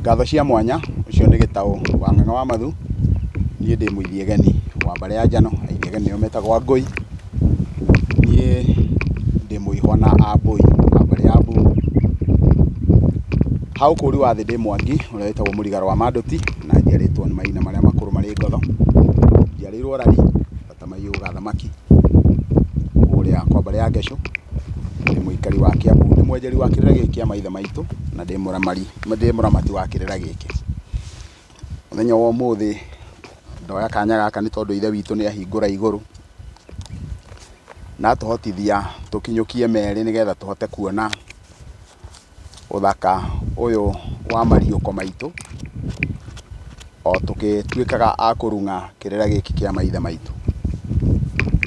Ngatho cia mwanya ũcio nĩ Gĩtaũ wa Ng'ang'a wa Mathu. Niĩ ndĩ mũithiegeni wa mbarĩ ya Njano, aithiegeni nĩo metagwo Angũi. Niĩ ndĩ mũihwa na Ambũi wa mbarĩ ya Mbu. Ha ũkũri wa thĩ ndĩ Mwangi ũrĩa wĩtagwo Mũrigaro wa Manduti, na njiarĩtwo nĩ maina marĩa makũrũ marĩ ngotho. Njiarĩirwo Rari, Bata ga thamaki kũrĩa kwa mbarĩ ya Ngecũ. Ndĩ mũikari wa Kiambu, ndĩ mwenjeri wa kĩrĩra gĩkĩ kĩa maithe maitũ, na ndĩ mũramati wa kĩrĩra gĩkĩ. Mũthenya wa ũmũthĩ ndoya kanya gaka nĩ tondũ ithe witũ nĩ ahingũra igũrũ na atũhotithia tũkinyũkie merĩ nĩgetha tũhote kuona ũthaka ũyũ wa mariũko maitũ o tũgĩtuĩkaga a kũrung'a kĩrĩra gĩkĩ kĩa maithe maitũ.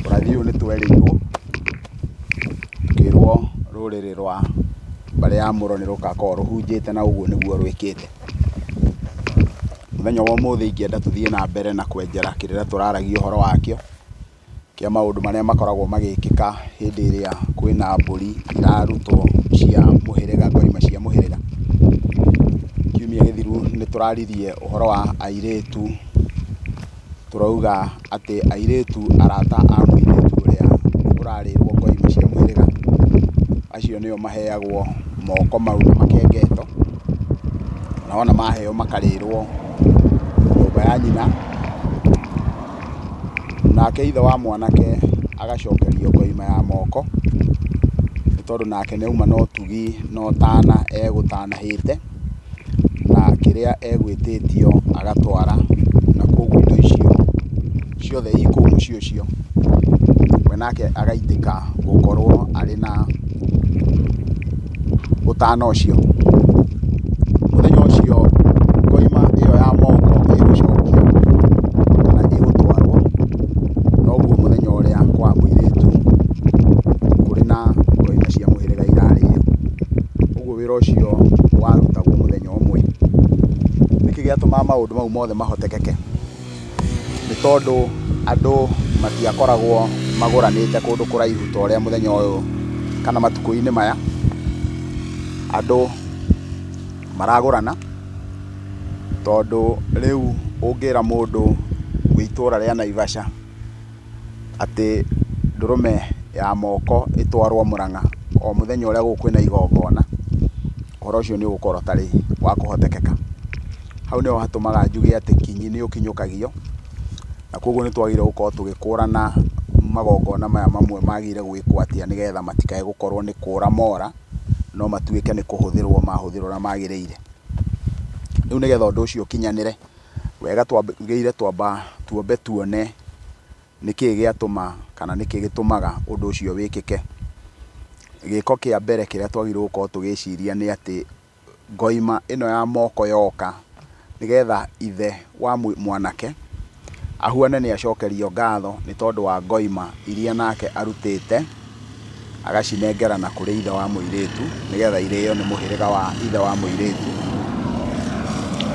Ũrathi ũyũ nĩ twerĩirwo tũkĩrwo rũrĩrĩ rwa mbarĩ ya Mũro nĩ rũgakorwo rũhunjĩte na ũguo nĩguo rwĩkĩte. Mũthenya wa ũmũthĩ ingĩenda tũthiĩ na mbere na kwenjera kĩrĩra tũraragia ũhoro wakĩo kĩa maũndũ marĩa makoragwo magĩkĩka hĩndĩ ĩrĩa kwĩna mbũri irarutwo cia mũhĩrĩga, ngoima cia mũhĩrĩga. Kiumia gĩthiru nĩ tũraririe ũhoro wa airĩtu, tũrauga atĩ airĩtu arata a mũirĩtu ũrĩa ũrarĩrwo ngoima cia mũhĩrĩga, acio nĩo maheagwo moko mau na makengeto, na wona maheo makarĩrwo nyũmba ya nyina, nake ithe wa mwanake agacokerio ngoima ya moko, nĩ tondũ nake nĩ auma na ũtugi na ũtana egũtanahĩte, na kĩrĩa egwĩtĩtio agatwara, na koguo indo icio ciothe i kũu mũciĩ ũcio, we nake agaitĩka gũkorwo arĩ na ũtana ũcio. Mũthenya ũcio ngoima ĩyo ya moko ĩgũcokio kana ĩgũtwarwo, noguo mũthenya ũrĩa kwa mũirĩtu kũrĩ na ngoima cia mũhĩrĩga irarĩo. Ũguo wĩra ũcio warutagwo mũthenya ũmwe. Nĩkĩ gĩatũmaga maũndũ mau mothe mahotekeke? Nĩ tondũ andũ matiakoragwo magũranĩte kũndũ kũraihu ta ũrĩa mũthenya ũyũ kana matukũ-inĩ maya andũ maragũrana, tondũ rĩu ũngĩra mũndũ wĩ itũra rĩa Naivasha atĩ ndũrũme ya moko ĩtwarwo Mũrang'a o mũthenya ũrĩa gũkũ kwĩna igongona, ũhoro ũcio nĩ ũgũkorwo ũtarĩ wa kũhotekeka. Hau nĩho hatũmaga njuge atĩ kinyi nĩ ũkinyũkagio, na koguo nĩ twagĩrĩirwo gũkorwo tũgĩkũrana magongona maya mamwe magĩrĩire gwĩkwo atĩa nĩgetha matikae gũkorwo nĩ kũra mora, no matuĩke nĩ kũhũthĩrwo mahũthĩrwo ũrĩa magĩrĩire. Rĩu nĩgetha ũndũ ũcio ũkinyanĩre wega, twagĩrĩire tuombe tuone nĩkĩ gĩatũma kana nĩkĩ gĩtũmaga ũndũ ũcio wĩkĩke. Gĩko kĩa mbere kĩrĩa twagĩrĩirwo gũkorwo tũgĩciria nĩ atĩ ngoima ĩno ya moko yoka nĩgetha ithe wa mwanake ahuane nĩ acokerio ngatho nĩ tondũ wa ngoima iria nake arutĩte agacinengerana kũrĩ ithe wa mũirĩtu nĩgetha irĩo nĩ mũhĩrĩga wa ithe wa mũirĩtu.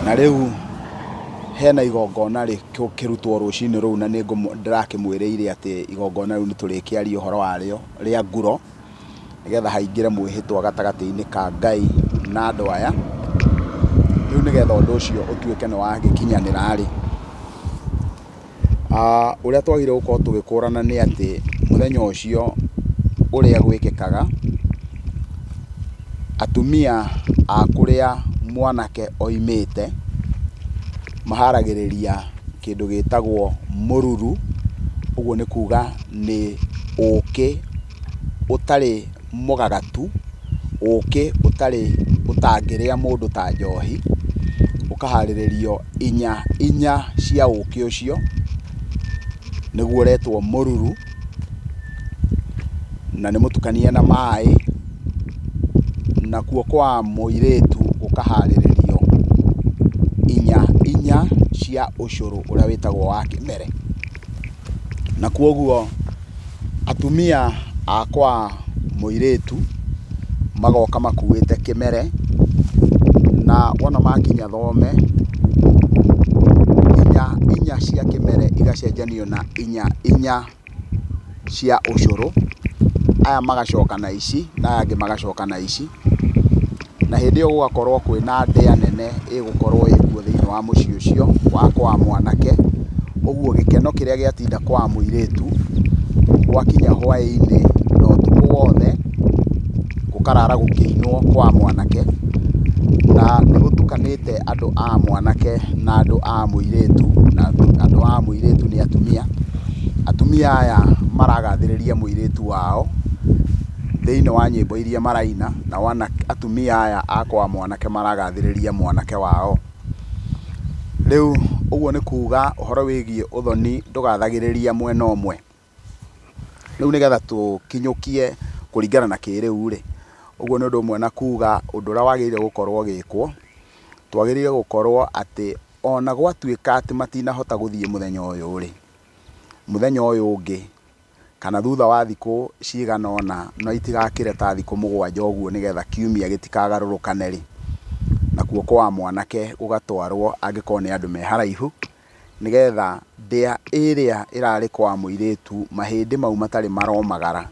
Na rĩu hena igongona rĩkĩrutwo rũcinĩ rũu, na nĩ ndĩrakĩmwĩrĩire atĩ igongona rĩu nĩ tũrĩkĩaria ũhoro warĩo rĩa nguro, nĩgetha haingĩre mwĩhĩtwa gatagatĩ-inĩ ka Ngai na andũ aya. Rĩu nĩgetha ũndũ ũcio ũtuĩke nĩ wagĩkinyanĩra rĩ, ũrĩa twagĩrĩirwo gũkorwo tũgĩkũrana nĩ atĩ mũthenya ũcio ũrĩa gwĩkĩkaga, atumia a kũrĩa mwanake oimĩte maharagĩrĩria kĩndũ gĩtagwo mũruru. Ũguo nĩ kuga nĩ ũkĩ ũtarĩ mũgagatu, ũkĩ ũtarĩ ũtangĩrĩa mũndũ ta njohi, ũkaharĩrĩrio inya inya cia ũkĩ ũcio, nĩguo ũretwo mũruru, na nĩ mũtukanie na maĩ. Nakuo kwa mũirĩtu gũkaharĩrĩrio inya inya cia ũcũrũ ũrĩa wĩtagwo wa kĩmere. Na koguo atumia a kwa mũirĩtu magoka makuĩte kĩmere, na wona makinya thome, inya inya cia kĩmere igacenjanio na inya inya cia ũcũrũ. Aya magacoka na ici na aya angĩ magacoka na ici. Na hĩndĩ ĩyo gũgakorwo kwĩna ndĩa nene ĩgũkorwo ĩkuo thĩinĩ wa mũciĩ ũcio wa kwa mwanake. Ũguo gĩkeno kĩrĩa gĩatinda kwa mũirĩtu, gwakinya hwaĩ-inĩ na ũtukũ wothe, gũkarara gũkĩinwo kwa mwanake. Na nĩ gũtukanĩte andũ a mwanake na andũ a mũirĩtu, na andũ a mũirĩtu nĩ atumia. Atumia aya maragathĩrĩria mũirĩtu wao thĩinĩ wa nyĩmbo iria maraina, nao atumia aya a kwa mwanake maragathĩrĩria mwanake wao. Rĩu ũguo nĩ kuga ũhoro wĩgiĩ ũthoni ndũgathagĩrĩria mwena ũmwe. Rĩu nĩgetha tũkinyũkie kũringana na kĩrĩu rĩ, ũguo nĩ ũndũ ũmwe na kuga ũndũ ũrĩa wagĩrĩire gũkorwo ũgĩkwo, twagĩrĩire gũkorwo atĩ ona gwatuĩka atĩ matinahota gũthiĩ mũthenya ũyũ rĩ, mũthenya ũyũ ũngĩ kana thutha wa thikũ cigana ũna, no itigakĩre ta thikũ 7 ũguo, nĩgetha kiumia gĩtikagarũrũkane rĩ, nakuo kwa mwanake gũgatwarwo angĩkorwo nĩ andũ me haraihu, nĩgetha ndĩa ĩrĩa ĩrarĩ kwa mũirĩtu mahĩndĩ mau matarĩ maromagara,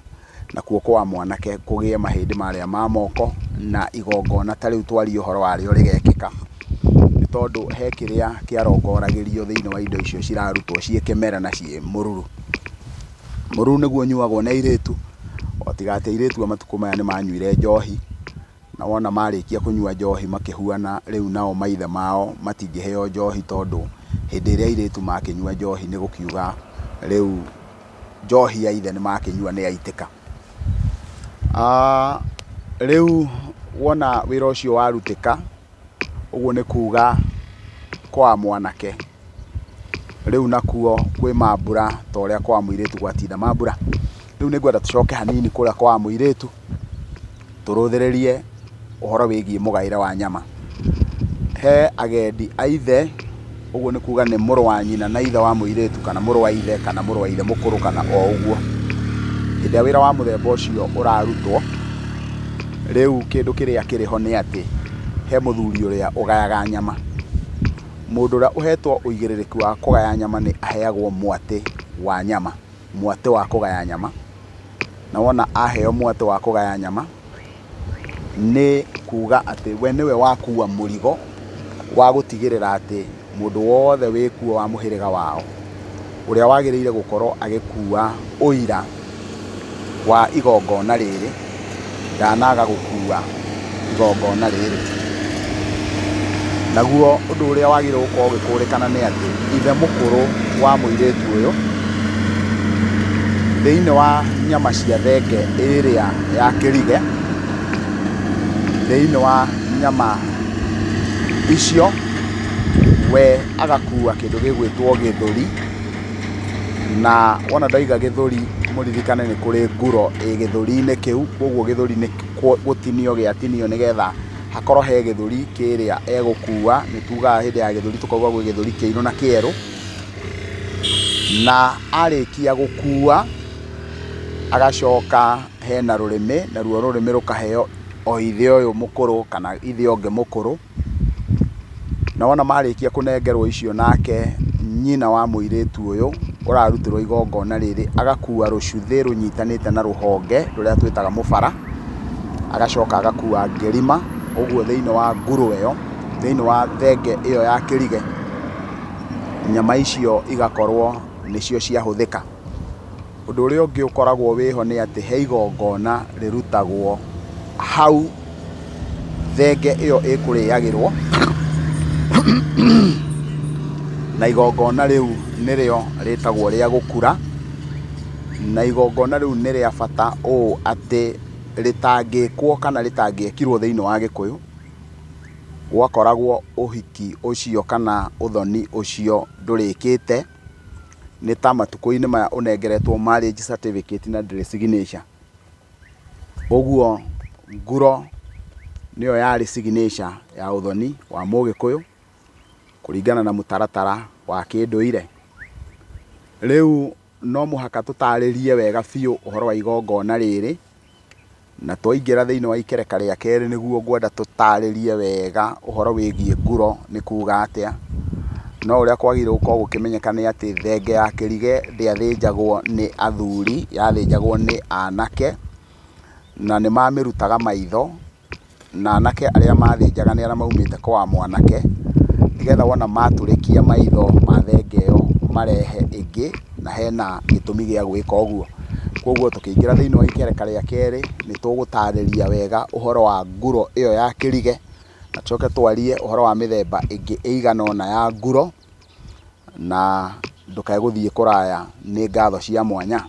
nakuo kwa mwanake kũgĩe mahĩndĩ marĩa ma moko, na igongona ta rĩu twaria ũhoro warĩo rĩgekĩka. Nĩ tondũ he kĩrĩa kĩarongoragĩrio thĩinĩ wa indo icio cirarutwo ciĩ kĩmera na ciĩ mũruru. Mũruru nĩguo ũnyuagwo nĩ airĩtu, o tiga atĩ airĩtu a matukũ maya nĩ manyuire njohi, na wona marĩkia kũnyua njohi makĩhuana, rĩu nao maithe mao matingĩheo njohi, tondũ hĩndĩ ĩrĩa airĩtu makĩnyua njohi nĩ gũkiuga rĩu njohi ya ithe nĩ makĩnyua nĩ yaitĩka. Rĩu wona wĩra ũcio warutĩka, ũguo nĩ kuga kwa mwanake rĩu nakuo kwĩ mambura ta ũrĩa kwa mũirĩtu gwatinda mambura. Rĩu nĩ ngwenda tũcoke hanini kũrĩa kwa mũirĩtu, tũrũthĩrĩrie ũhoro wĩgiĩ mũgaĩre wa nyama. He agendi a ithe, ũguo nĩ kuga nĩ mũrũ wa nyina na ithe wa mũirĩtu, kana mũrũ wa ithe, kana mũrũ wa ithe mũkũrũ, kana o ũguo. Hĩndĩ ĩrĩa wĩra wa mũthemba ũcio ũrarutwo, rĩu kĩndũ kĩrĩa kĩrĩ ho nĩ atĩ he mũthuri ũrĩa ũgayaga nyama. Mũndũ ũrĩa ũhetwo ũigĩrĩrĩki wa kũgaya nyama nĩ aheagwo mwatĩ wa nyama, mwatĩ wa kũgaya nyama. Na wona aheo mwatĩ wa kũgaya nyama, nĩ kuga atĩ we nĩwe wakua mũrigo wa gũtigĩrĩra atĩ mũndũ wothe wĩkuo wa mũhĩrĩga wao, ũrĩa wagĩrĩire gũkorwo agĩkua ũira wa igongona rĩrĩ, ndanaga gũkua igongona rĩrĩ. Naguo ũndũ ũrĩa wagĩrĩirwo gũkorwo ũgĩkũrĩkana nĩ atĩ ithe mũkũrũ wa mũirĩtu ũyũ thĩinĩ wa nyama cia thenge ĩrĩa ya kĩrige, thĩinĩ wa nyama icio we agakua kĩndũ gĩgwĩtwo gĩthũri. Na wona ndaiga gĩthũri, mũririkane nĩ kũrĩ nguro ĩ gĩthũri-inĩ kĩu, koguo gĩthũri nĩ gũtinio gĩatinio nĩgetha hakorwo he gĩthũri kĩrĩa egũkua. Nĩ tugaga hĩndĩ ya gĩthũri tũkauga gwĩ gĩthũri kĩirũ na kĩerũ. Na arĩkia gũkua agacoka hena rũrĩmĩ, naruo rũrĩmĩ rũkaheo o ithe ũyũ mũkũrũ kana ithe ũngĩ mũkũrũ. Na wona marĩkia kũnengerwo icio, nake nyina wa mũirĩtu ũyũ ũrarutĩrwo igongona rĩrĩ agakua rũcuthĩ rũnyitanĩte na rũhonge rũrĩa twĩtaga mũbara, agacoka agakua ngĩrima. Ũguo thĩinĩ wa nguru ĩyo, thĩinĩ wa thenge ĩyo ya kĩrige, nyama icio igakorwo nĩcio ciahũthĩka. Ũndũ ũrĩa ũngĩ ũkoragwo wĩho nĩ atĩ he igongona rĩrutagwo hau thenge ĩyo ĩkũrĩagĩrwo, na igongona rĩu nĩrĩo rĩtagwo rĩa gũkura. Na igongona rĩu nĩ rĩa bata ũũ atĩ rĩtangĩkwo kana rĩtangĩekirwo thĩinĩ wa Gĩkũyũ, gwakoragwo ũhiki ũcio kana ũthoni ũcio ndũrĩkĩte. Nĩ ta matukũ-inĩ maya ũnengeretwo marriage certificate na ndĩrĩ signature. Ũguo nguro nĩyo yarĩ signature ya ũthoni wa Mũgĩkũyũ kũringana na mũtaratara wa kĩndũire. Rĩu no mũhaka tũtarĩrie wega biũ ũhoro wa igongona rĩrĩ, na twaingĩra thĩinĩ wa ikereka rĩa kerĩ nĩguo ngwenda tũtarĩrie wega ũhoro wĩgiĩ nguro nĩ kuga atĩa. No ũrĩa kwagĩrĩirwo gũkorwo gũkĩmenyeka nĩ atĩ thenge ya kĩrige ndĩathĩnjagwo nĩ athuri, yathĩnjagwo nĩ anake, na nĩ mamĩrutaga maitho, Na anake arĩa mathĩnjaga nĩ arĩa maumĩte kwa mwanake, nĩgetha wona matũrĩkia maitho ma thenge ĩyo marehe ĩngĩ, na hena gĩtũmi gĩa gwĩka ũguo. Koguo tũkĩingĩra thĩinĩ wa ikereka rĩa kerĩ, nĩ tũgũtarĩria wega ũhoro wa nguro ĩyo ya kĩrige, na tũcoke twarie ũhoro wa mĩthemba ĩngĩ ĩigana ũna ya nguro, na ndũkae gũthiĩ kũraya, nĩ ngatho cia mwanya.